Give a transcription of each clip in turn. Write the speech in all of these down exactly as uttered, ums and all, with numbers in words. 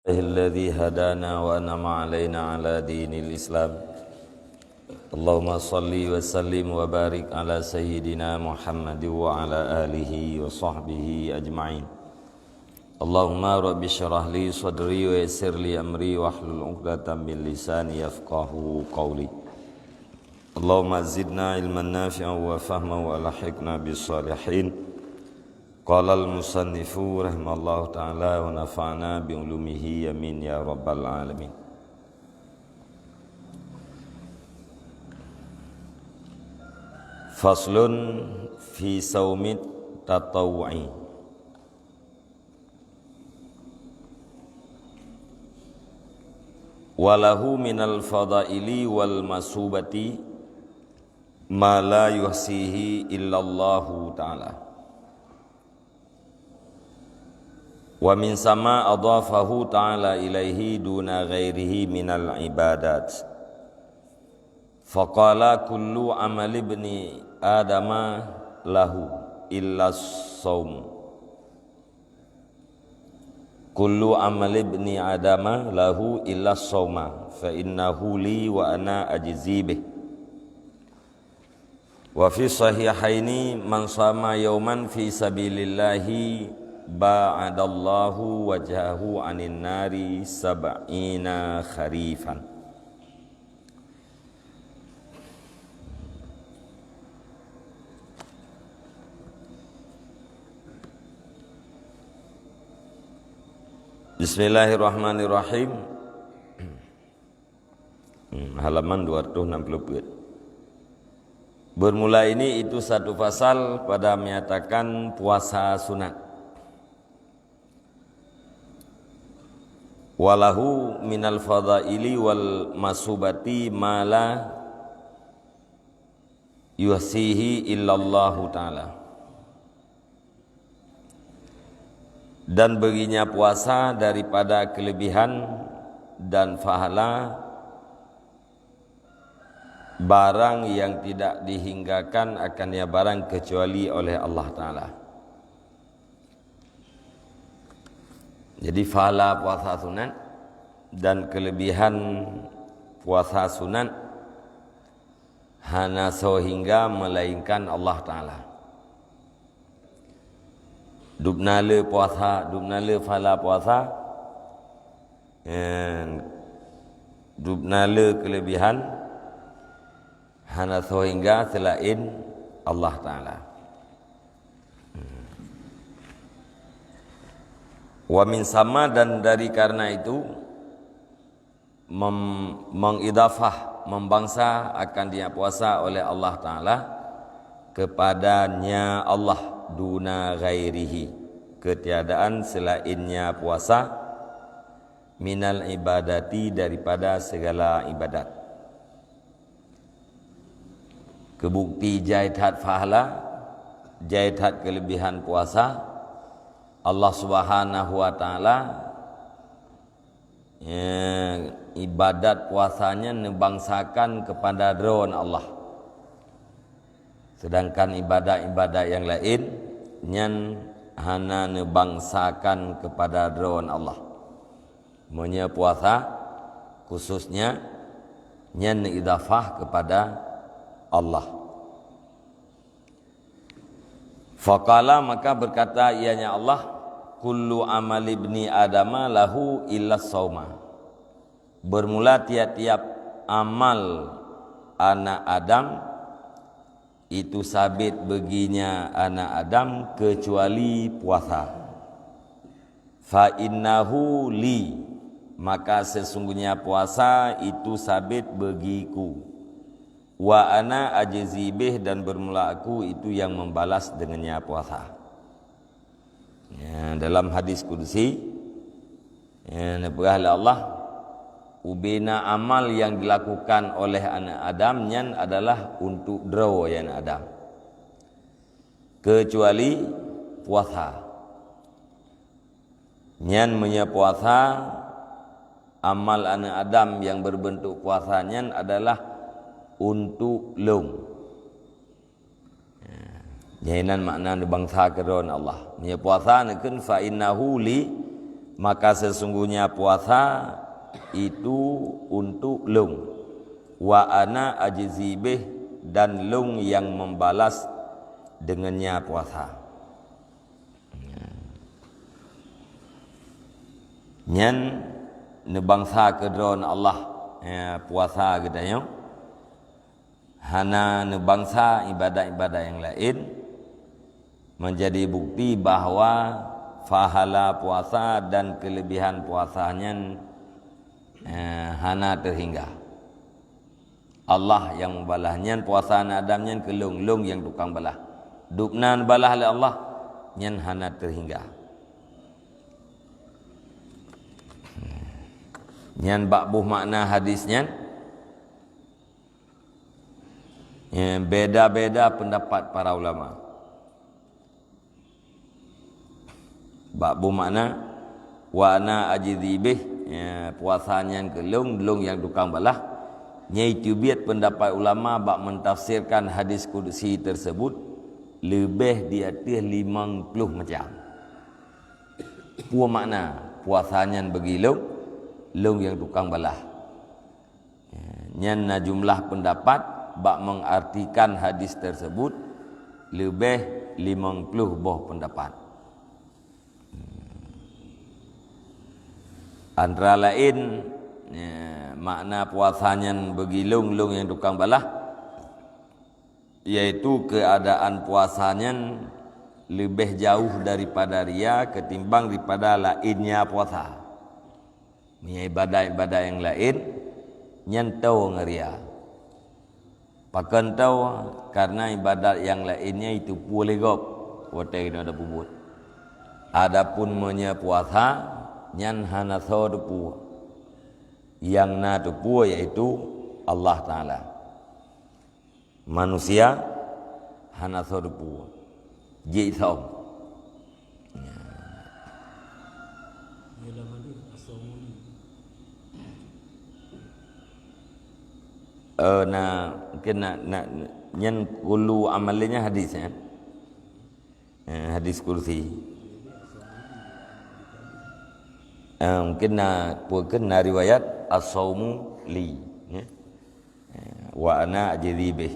Alhamdulillahilladzi hadana wa an'ama alaina ala dinil Islam. Allahumma salli wa sallim wa barik ala sayyidina Muhammad wa ala alihi wa sahbihi ajma'in. Allahumma rabbi syrah li sadri wa yassir li amri wahlul 'uqdatam min lisani yafqahu qawli. Allahumma zidna ilman nafi'an wa fahman wa alhiqna bis salihin. Qala al-musannifu rahimallahu ta'ala wa nafa'na bi ulumihi, amin ya rabbal alamin. Faslun fi saumit tatawwu'i. Wa lahu minal fadaili wal masubati ma la yuhsihi illallahu ta'ala. Wa min sama adafahu ta'ala ilaihi duna ghairihi minal ibadat. Faqala kullu amali ibni adama lahu illa saum. Kullu amali ibni adama lahu illa sauma, fa innahu li wa ana ajzi bih. Wa fi sahihaini, man sama yauman fi sabilillahi ba'adallahu wajhahu anin nari sab'ina kharifan. Bismillahirrahmanirrahim. Hmm, halaman dua ratus enam puluh empat. Bermula ini itu satu pasal pada menyatakan puasa sunat. Walahu minal fadaili wal masubati ma la yuhsihi illallahu ta'ala. Dan baginya puasa daripada kelebihan dan pahala barang yang tidak dihinggakan akan ia barang kecuali oleh Allah Ta'ala. Jadi, pahala puasa sunat dan kelebihan puasa sunat hana soe hingga melainkan Allah Ta'ala. Dubna le puasa, dubna le pahala puasa, eh, dubna le kelebihan, hana soe hingga selain Allah Ta'ala. Wa min sama, dan dari karena itu, mem-, mengidafah, membangsa akan dia puasa oleh Allah Ta'ala kepadanya Allah duna ghairihi, ketiadaan selainnya puasa, minal ibadati, daripada segala ibadat. Keubukti jai that pahala, jai that kelebihan puasa, Allah Subhanahu wa Ta'ala, ya, ibadat puasa nyan neubangsakan kepada Droe Allah. Sedangkan ibadat-ibadat nyang laén nyan hana neubangsakan kepada Droe Allah. Meunyoe puasa, khususnya, nyan neuidafah kepada Allah. Faqala, maka berkata ianya Allah, "Kullu amali ibni Adama lahu illa sauma." Bermula tiap-tiap amal anak Adam, itu sabit baginya anak Adam, kecuali puasa. Fa innahu li, maka sesungguhnya puasa itu sabit bagiku. Wa ana ajzi bih, dan bermula aku itu yang membalas dengannya puasa. Ya, dalam hadis qudsi, ya, neupeugah lé Allah, ubena amal yang dilakukan oleh anak Adam nyan adalah untuk droe anak Adam. Kecuali puasa. Nyan meunyoe puasa, amal aneuk Adam nyang berbentuk puasa nyan adalah untuk lôn. Nyan inan makna neubangsa keudroe Allah. Meunyoe puasa neukheun fa innahu li, Maka sesungguhnya puasa itu untuk lôn, wa ana ajzi bih, dan lôn nyang membalas dengannya puasa. Nyan neubangsa keu droe Allah, ya, puasa geutanyoe. Hana neubangsa ibadat-ibadat nyang laén, menjadi bukti bahwa pahala puasa dan kelebihan puasa nyan, eh, hana teuhingga. Allah nyang meubalah nyan puasa aneuk Adam nyan keu lôn, lôn nyang tukang balah. Dubna neubalah lé Allah, nyan hana teuhingga. Nyan bak boh makna hadis nyan, ya, beda-beda pendapat para ulama. Bak boh makna, wa ana ajzi bih, ya, puasa nyan keu lôn, lôn nyang tukang balah. Nyan teubiet pendapat ulama bak mentafsirkan hadis qudsi tersebut leubeh di ateueh limong ploh macam. Peue makna puasa nyan bagi lôn, lôn nyang tukang balah. Nyan na jumlah pendapat bak mengartikan hadis tersebut, leubeh limong ploh boh pendapat. Antara laén, ya, makna puasa nyan bagi lôn, lôn nyang tukang balah, yaitu keadaan puasa nyan leubeh jauh daripada ria ketimbang daripada laénnya puasa. Meunyoe ibadat-ibadat nyang laén, nyan toe ngon ria. Pakon toe? Karena ibadat nyang laén nyan jiteupeue lé gob watée keunoe tapeubuet. Adapun meunyoe puasa, nyan hana soe teupeue. Nyang na teupeue yaitu Allah Taala. Manusia hana soe teupeue. Jisöm. Eh, na, mungkin na, na, nyan kullu amalin nyan hadis, ya. Eh, hadis qudsi. Eh, mungkin na, mungkin na riwayat as-saumu li, ya. Eh, wa ana ajzi bih.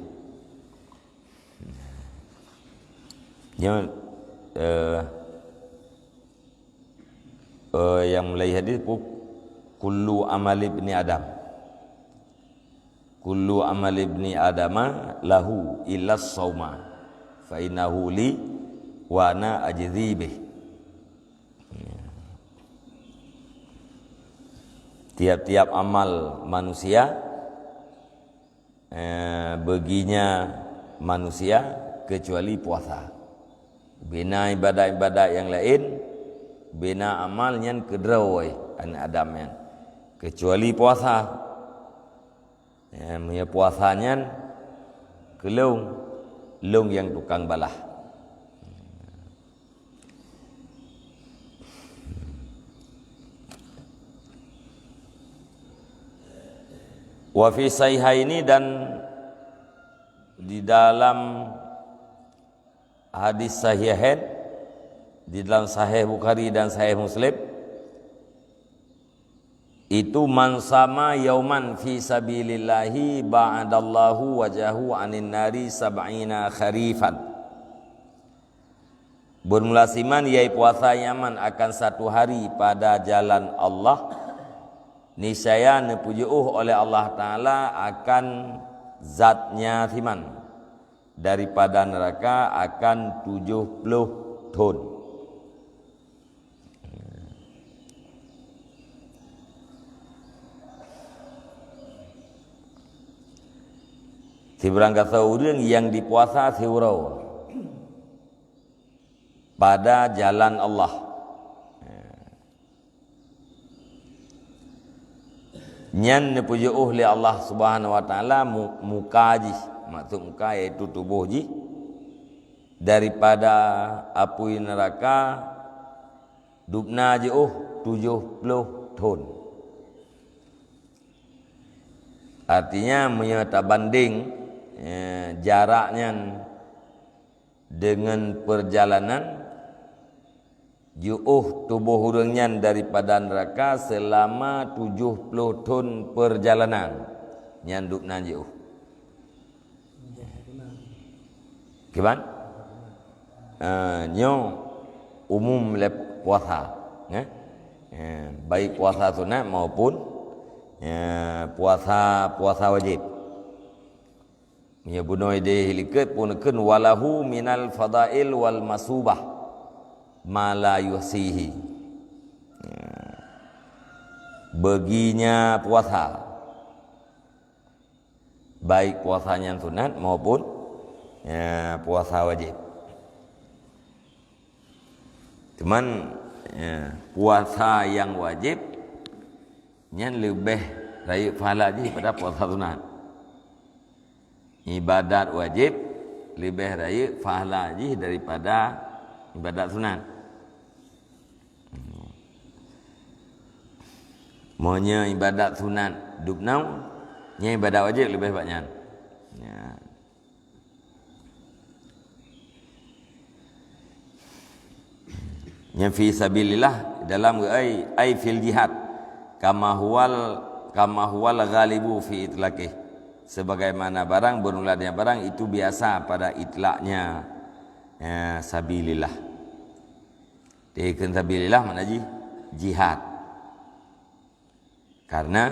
Nyoe, eh, eh, nyang mulai hadis, ku-, kullu amal ibni Adam. Kullu amal ibni Adama lahu illa sauma. Fa innahu li wa ana ajzi bih. Tiap-tiap amal manusia, eh, baginya manusia kecuali puasa. Bina ibadat-ibadat nyang laén, bina amal nyan keudroe aneuëk Adam nyan, kecuali puasa. Ya, meunyoe puasa nyan keu lôn, lôn nyang tukang balah. Wa fi sahihaini, dan di dalam hadis sahihain, di dalam Sahih Bukhari dan Sahih Muslim, itu, "Man sama yauman fi sabilillahi ba'adallahu wajahu anin nari sab'ina kharifan." Beurmula siman, yai puasa nyan akan satu hari pada jalan Allah, niscaya neupeujeuôh oleh Allah Taala akan zatnya siman daripada neuraka akan tujoh ploh thon. Sibarang gasoe ureuëng nyang dipuasa siuroe pada jalan Allah, nyan neupeujeuôh lé Allah Subhanahu wa Taala mu-, muka jih, maksud muka yaitu tuboh jih, daripada apui neuraka dubna jiôh tujoh ploh thon. Artinya, meunyoe tabandeng, eh, jarak nyan deungon peurjalanan, Jiôh tuboh ureuëng nyan daripada neuraka seulama tujoh ploh thon peurjalanan. Nyan dubnan jiôh. Kiban? Ah, nyoe umum lé puasa, eh? Eh, baik puasa sunat maupun, eh, puasa, puasa wajib. Meunyoe bunoe idéh likot pun kheun, "Walahu minal fadail wal masubah ma la yuhsihi." Ya. Baginya puasa, baik puasa nyang sunat maupun, ya, puasa wajib. Cuman, ya, puasa nyang wajib nyan leubeh rayeuk pahala jih pada puasa sunat. Ibadat wajib leubeh rayeuk pahala jih daripada ibadat sunat. Meunyoe ibadat sunat dubnan, nyan ibadat wajib leubeh bak nyan. Ya. Nyan fi sabilillah dalam ai, ai fil jihad. Kama huwal, kama huwal ghalibu fi itlaqih. Sebagaimana barang, beurmula dengan barang itu biasa pada itlaknya, ya, sabilillah. Dikheun sabilillah makna jih jihad. Karena,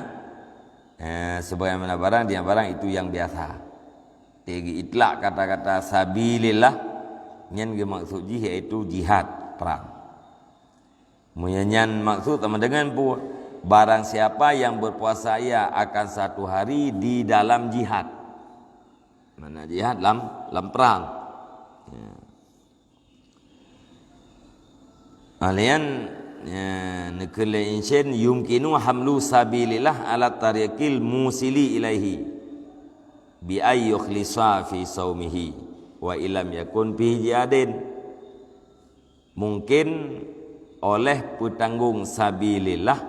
eh, sebagaimana barang, dengan barang itu yang biasa. Jadi, itlak kata-kata sabilillah, nyan geumaksud jih yaitu jihad, perang. Meunyoe nyan maksud sama dengan pu-, barang siapa yang berpuasa ia akan satu hari di dalam jihad. Mana jihad lam, lam perang. Ya. Alian, ya, neukheun lé insyen yumkinu hamlu sabilillah ala tariqil musili ilaihi bi ay yukhlisa fi saumihi wa illam yakun fi jihadin. Mungkin oleh peutanggong sabilillah,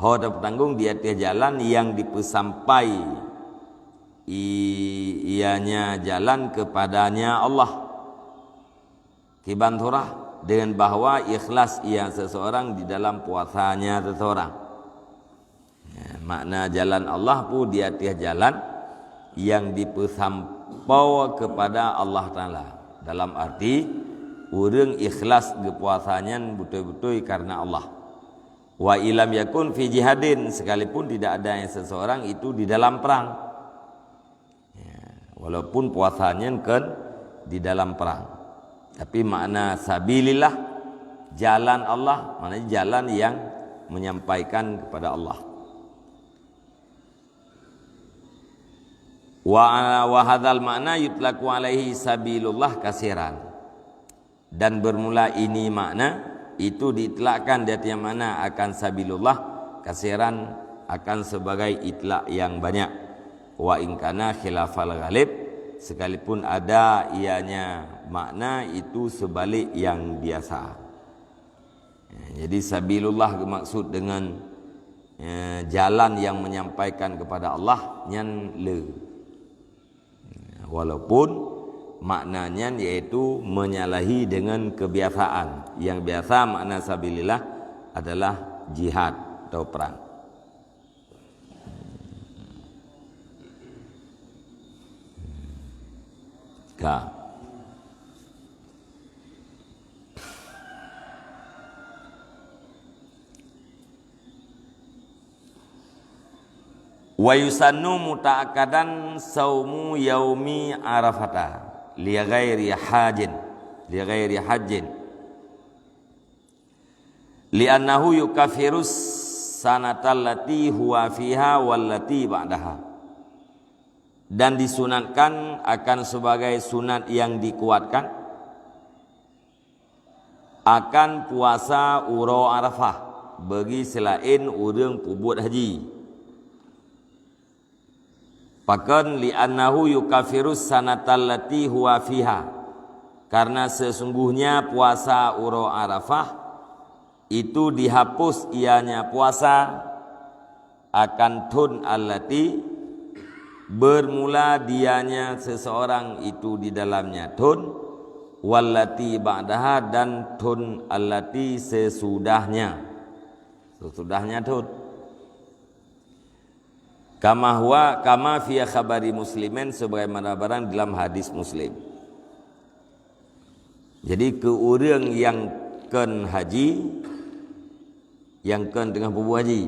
ho tapeutanggong di ateueh jalan nyang dipeusampai i-, ianya jalan kepadanya Allah. Kiban surah, dengan bahwa ikhlas ia seseorang di dalam puasanya seseorang. Ya, makna jalan Allah pu di ateueh jalan nyang dipeusampoe kepada Allah Taala. Dalam arti, ureuëng ikhlas geupuasa nyan beutôi-beutôi karena Allah. Wa illam yakun fi jihadin, sekalipun tidak ada yang seseorang itu di dalam perang. Ya, walaupun puasa nyan kon di dalam perang. Tapi makna sabilillah, jalan Allah, maknanya jalan yang menyampaikan kepada Allah. Wa, wa hadzal ma'na yutlaqu alaihi sabilullah katsiran. Dan bermula ini makna, itu diitlakkan di atas makna akan sabilullah katsiran, akan sebagai itlak yang banyak. Wa in kana khilafal ghalib, sekalipun ada ianya makna itu sebalik yang biasa. Ya, jadi sabilullah geumaksud dengan, ya, jalan yang menyampaikan kepada Allah nyan le. Walaupun makna nyan yaitu menyalahi dengan kebiasaan. Yang biasa makna sabilillah adalah jihad atau perang. Ka. Wa yusannu muta'akkadan saumu yaumi Arafata li ghairi hajin, li ghairi hajjin. Li'annahu yukaffirus sanatal lati huwa fiha wallati ba'daha. Dan disunatkan akan sebagai sunat yang dikuatkan akan puasa uroe Arafah bagi selain ureuëng peubuet haji. Pakon? Li'annahu yukaffirus sanatal lati huwa fiha. Karena sesungguhnya puasa uroe Arafah itu dihapus ianya puasa akan thon allati bermula dianya seseorang itu di dalamnya thon wallati ba'daha, dan thon allati sesudahnya. Sesudahnya thon. Kama huwa, kama fi khabari Muslimin, sebagaimana barang dalam hadis Muslim. Jadi, keu ureuëng nyang kon haji, nyang kon teungoh peubuet haji,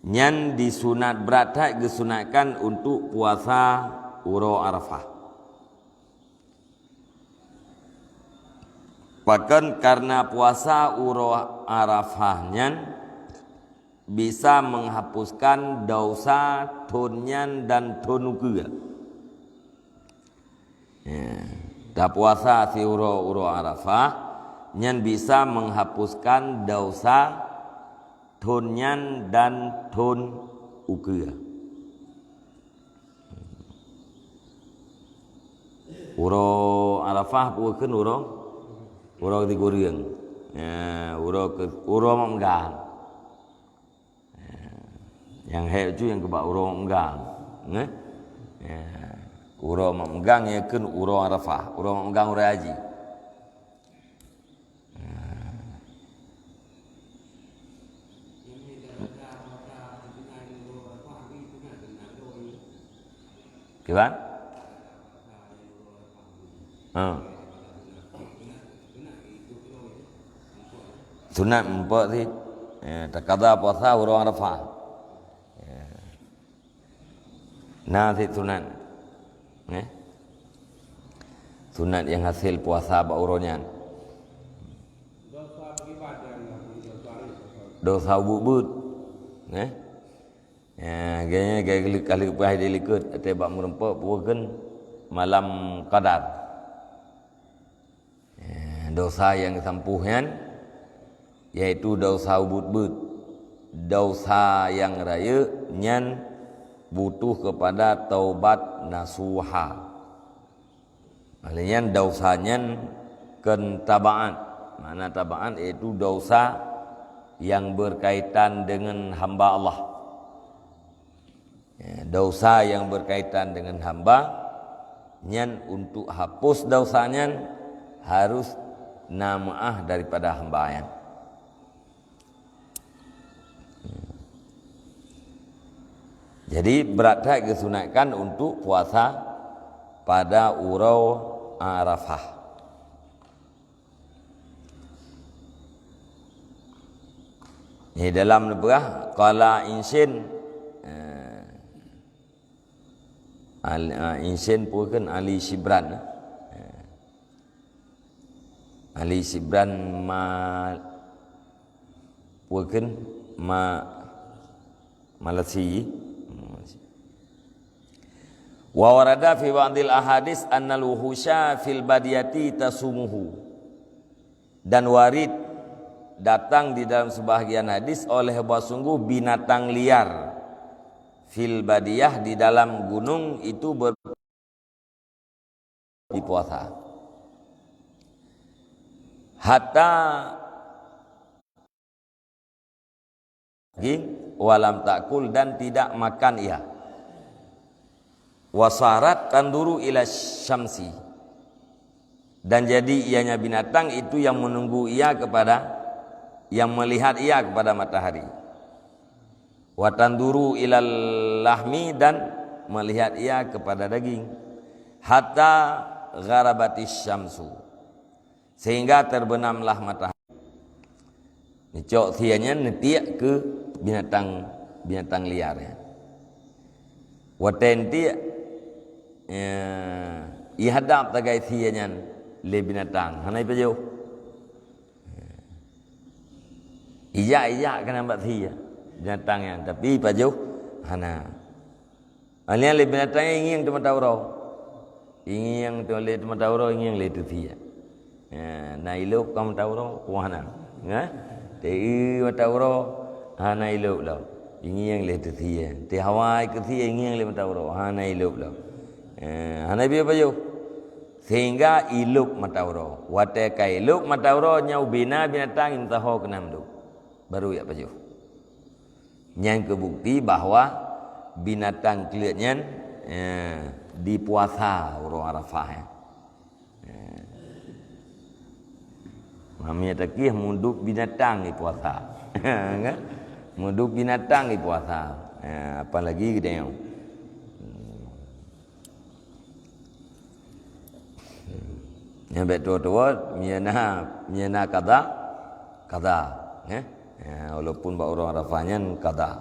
nyan disunat, brat that geusunatkan untuk puasa uroe Arafah. Pakon? Karena puasa uroe Arafah nyan bisa menghapuskan dosa thon nyan dan thon ukeue. Ya. Tapuasa siuroe uroe Arafah nyan bisa menghapuskan dosa thon nyan dan thon ukeue. Uroe Arafah peue kheun uroe? Uroe di gureueng. Ya, uroe ke, uroe mak meugang. Ya. Nyang hék tu nyang keubah uroe mak meugang. Neh? Ya. Uroe mak meugang ya kheun uroe Arafah, uroe mak meugang uroe haji. Kiban? Ha. Sunat meumpok sit. Ya, takada puasa uroe Arafah. Ya. Na sit sunat. Eh? Sunat nyang hasil puasa bak uroe nyan. Dosa buet-buet. Eh? Ya, gaya, gaya kali pah di likot, atau bak meureumpok, peue kheun malam qadar. Eh, dosa nyang sampoe nyan, yaitu dosa buet-buet. Dosa nyang rayeuk nyan butuh kepada taubat nasuha. Oleh nyan, dosa nyan kon tabaat. Makna tabaat yaitu dosa nyang berkaitan dengan hamba Allah. Ya, dosa nyang berkaitan dengan hamba nyan, untuk hapus dosa nyan harus na meu'ah daripada hamba nyan. Jadi, brat that geusunatkan untuk puasa pada uroe Arafah. Ni dalam neupeugah, qala Insin, eh, al-, eh, Insin peue kheun Ali Sibran, eh. Ali Sibran ma-, peue kheun ma-, Malasi. Wa warada fi ba'dil ahadits annal wuhusya fil badiyati tasumuhu. Dan warid datang di dalam sebahagian hadis oleh bahwa sungguh binatang liar fil badiyah, di dalam gunung itu ber-, dipuasa. Hatta daging, walam takul, dan tidak makan ia. Wasarat tanduru ila syamsi. Dan jadi ianya binatang itu yang menunggu ia kepada, yang melihat ia kepada matahari. Wa tanduru ilal lahmi, dan melihat ia kepada daging. Hatta gharabatis syamsu. Sehingga terbenamlah matahari. Neucok sie nyan neutiek keu binatang, binatang liar nyan. Watée neutiek, ya, ihadab tagai sie nyan lé binatang, hana ipajoh. Ijak-ijak keunan bak sie binatang nyan, tapi ipajoh hana. Alèh lé binatang nyan ingieng teumata uroe. Ingieng teuma lé teumata uroe, ingieng lé teusie. Ha, na ilôp ka mata uroe, kuah na. Ha? Teu mata uroe, ha, na ilôp lom. Ingieng lé teusie. Teu hawa keusie, ingieng lé mata uroe, ha, na ilôp lom. Ha, hana bie pajoh. Sehingga ilôp mata uroe. Watée ka ilôp mata uroe, nyan ubena binatang intaho keunan dum. Baru jak pajoh. Nyan keu bukti bahwa binatang kleuet nyan, eh, dipuasa uroe Arafah, eh. Mami takieh meudup binatang di puasa. Kan? Meudup binatang di puasa. Ha, apalagi geutanyoe. Nyang bèk tuwo-tuwo, meunyo na, meunyo na qadha, qadha, eh? Ya, walaupun bak uroe Arafah nyan qadha.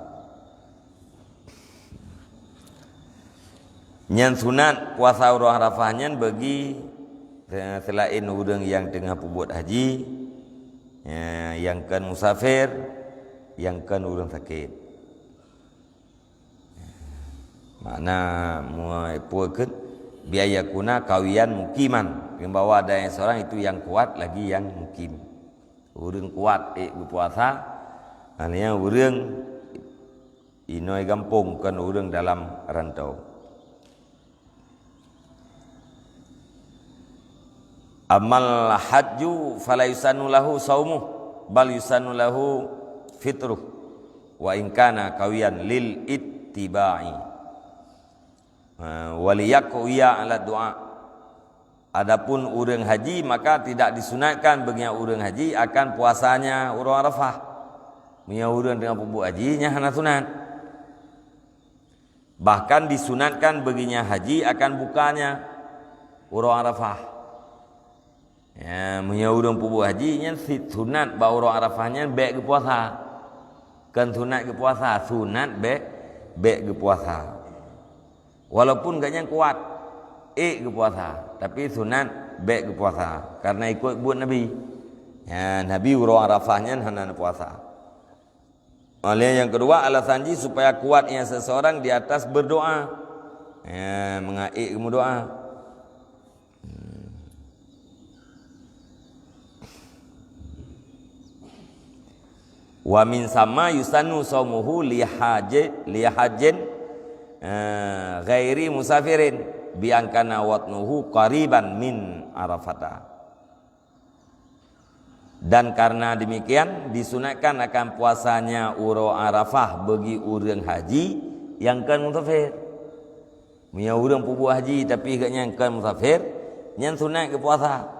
Nyan sunat puasa uroe Arafah nyan bagi, eh, selain ureuëng nyang teungoh peubuet haji, eh, nyang kon musafir, nyang kon ureuëng sakét. Makna muai peue kheun, bi an yakuna qawiyan muqiman. Bahwa ada yang seorang itu yang kuat lagi yang mukim. Ureuëng kuat ék geupuasa, artinya ureuëng inong gampông, kon ureuëng dalam rantau. Amal haju fala yusannu lahu saumuh, bal yusannu lahu fitruh, wa in kana qawiyan lil ittiba'i. Ha, wa liyaqwiya ala du'a. Adapun ureuëng haji, maka tidak disunatkan bagi ureuëng haji akan puasanya uroe Arafah. Meunyo ureuëng teungoh peubuet haji, nyan hana sunat. Bahkan disunatkan baginya haji akan bukanya uroe Arafah. Ya, meunyo ureuëng peubuet haji, nyan si-, sunat bak uroe Arafah nyan bèk geupuasa. Kon sunat geupuasa, sunat bèk, bèk geupuasa. Walaupun gobnyan kuat, ék geupuasa, tapi sunat bèk geupuasa, karena ikut buet Nabi. Ya, Nabi uroe Arafah nyan hana puasa. Oleh yang kedua, alasan jih supaya kuatnya seseorang di atas berdoa. Ya, meungaék meudoa. Wa min sama yusannu saumuhu li haji-, li hajin, eh, ghairi musafirin, bi an kana watnuhu qariban min Arafata. Dan karena demikian, disunatkan akan puasanya uroe Arafah bagi ureuëng haji nyang kon musafir. Meunyo ureuëng peubuet haji tapi gobnyan kon musafir, nyan sunat geupuasa.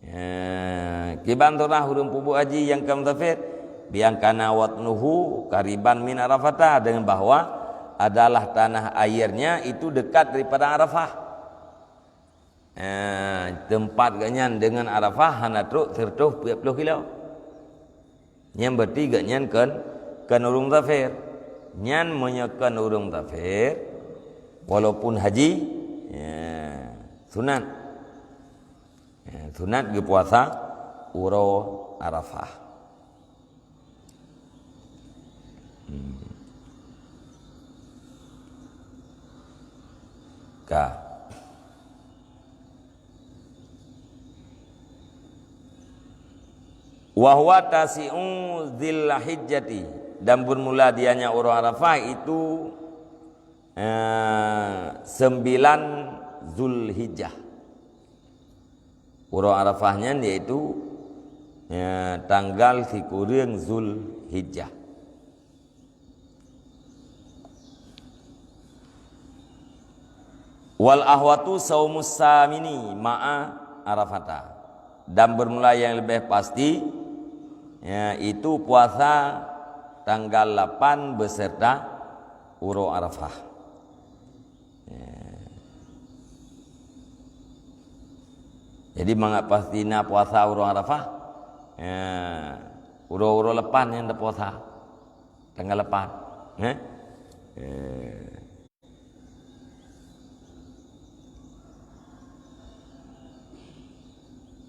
Ya, kiban surah ureuëng peubuet haji nyang kon musafir, bi an kana watnuhu qariban min Arafata, dengan bahwa adalah tanah airnya itu dekat daripada Arafah. Eh, teumpat gobnyan deungon Arafah hana trok sireutoh peuet ploh kilo. Nyan berarti gobnyan kon, kon ureuëng musafir. Nyan meunyo kon ureuëng musafir, walaupun haji, ya, sunat. Ya, sunat geupuasa uroe Arafah. Hmm. Ka. Wa huwa tasi'u Dzulhijjati, dan bermula dianya uroe Arafah itu, eh, sembilan Zulhijjah. Uroe Arafah nyan yaitu, ya, tanggal sikureueng Zulhijjah. Wal ahwatu saumus samini ma'a Arafata. Dan bermula yang lebih pasti, yaitu puasa tanggal lapan beserta uroe Arafah. Ya. Jadi, mangat pasti na puasa uroe Arafah, ya, uroe-uroe lapan nyan tapuasa. Tanggal lapan. Eh? Eh.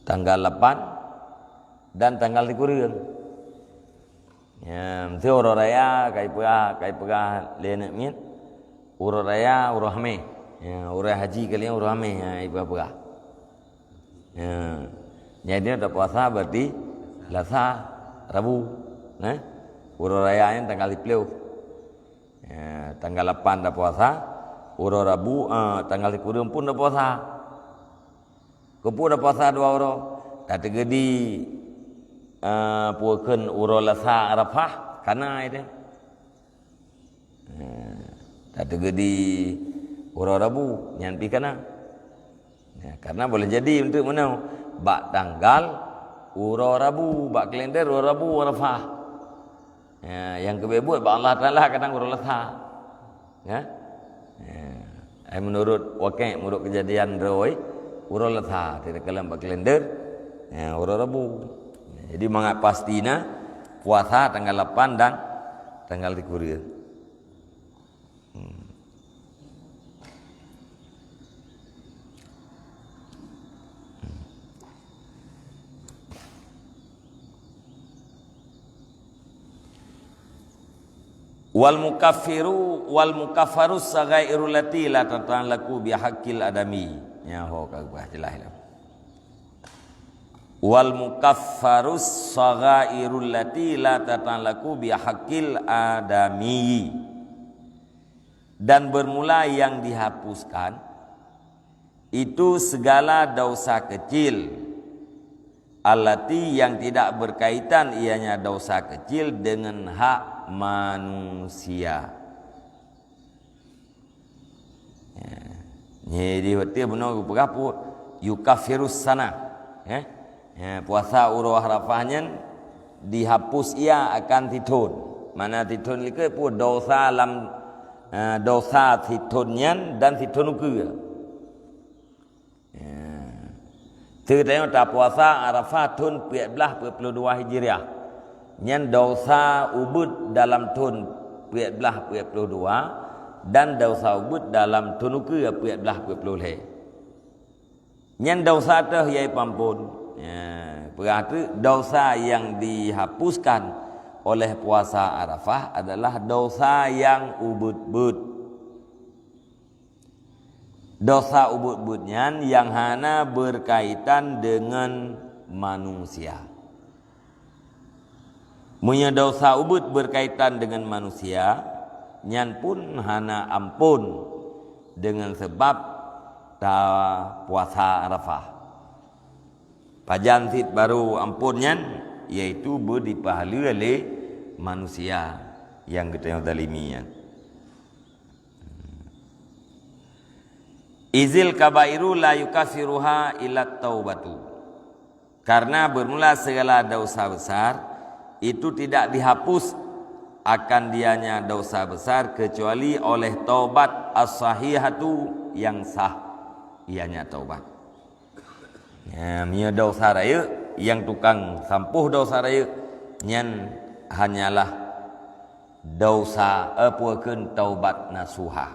Tanggal lapan dan tanggal sikureueng. Ya, meusti uroe raya ka ipeugah, ka ipeugah lé aneuk miet. Uroe raya, uroe Hamèh. Ya, uroe haji kali nyan uroe Hamèh, ya, ipeugah-peugah. Ya. Jadi, tapuasa berarti Selasa, Rabu. Nah, uroe raya nyan tanggal siplôh. Ya, tanggal lapan tapuasa, uroe Rabu, eh, tanggal sikureueng pun tapuasa. Keupeue tapuasa dua uroe? Tateugeudi, eh, peue kheun uroe Selasa Arafah, kana itu. Eh, tateugeudi uroe Rabu, nyan pih kana. Ya, karena boleh jadi untuk meunoe, bak tanggal uroe Rabu, bak kalender uroe Rabu Arafah. Ya, nyang keubeue buet bak Allah Taala kadang uroe Lasa. Ya. Ya. Ai menurut wakil, menurut kejadian droe, uroe Lasa, tidak kalam bak kalender, ya, uroe Rabu. Ya, jadi mangat pasti na puasa tanggal lapan dan tanggal tikureueng. Hmm. Wal mukaffiru, wal mukaffarus saghairu lati la tata'allaqu bi haqqil adami. Nyan ho ka bah jeulaih lah. Wal mukaffarus saghairu lati la tata'allaqu bi haqqil adami. Dan bermula yang dihapuskan itu segala dosa kecil, allati yang tidak berkaitan ianya dosa kecil dengan hak manusia. Ya. Jadi, beutôi bunoe geupeugah pu-, yukaffirus sanah. Ya. Ya, puasa uroe Arafah nyan dihapus ia akan sithon. Mana sithon likot pu dosa lam, eh, dosa sithon nyan dan sithon ukeue. Ya. Teutanyoe tapuasa Arafah thon peuet blaih peuet puluh dua Hijriah. Nyan dosa ubeuet dalam thon peuet blaih peuet puluh dua dan dosa ubeuet dalam thon ukeue peuet blaih peuet puluh lhée. Nyan dosa teuh yai pampon. Ya, peugah teuk dosa yang dihapuskan oleh puasa Arafah adalah dosa yang ubeuet-beuet. Dosa ubeuet-beuet nyan yang hana berkaitan dengan manusia. Meunyoe dosa ubeuet berkaitan dengan manusia, nyan pun hana ampon dengan sebab tapuasa Arafah. Pajan cit baru ampon nyan, yaitu beudipahaleue lé manusia nyang geutanyoe zalimi nyan. Izil kabairu la yukaffiruha illa taubatu. Karena bermula segala dosa besar, itu tidak dihapus akan dianya dosa besar kecuali oleh taubat as-sahihatu yang sah, ianya taubat. Ya, meunyoe dosa rayeuk, nyang tukang sampoh dosa rayeuk, nyan hanyalah dosa, eh, peue kheun taubat nasuha.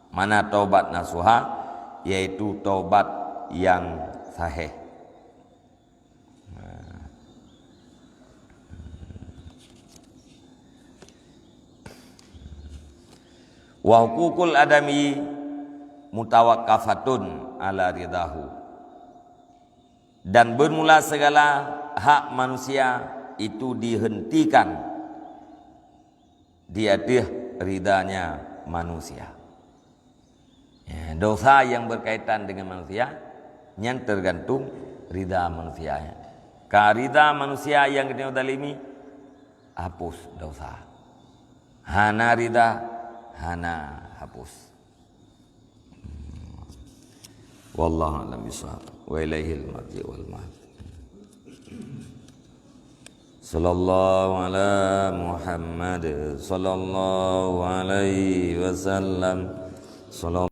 Mana taubat nasuha? Yaitu taubat yang sahih. Wa huququl adami mutawaqqafatun ala ridahu. Dan bermula segala hak manusia itu dihentikan di ateueh ridanya manusia. Ya, dosa yang berkaitan dengan manusia, nyan tergantung rida manusia. Ka rida manusia nyang geutanyoe zalimi, hapus dosa. Hana rida, hana hapus. Wallahu a'lam bishawab. Wa ilaihil marji wal ma'ab. Sallallahu ala Muhammad, sallallahu alaihi wasallam. Sallallahu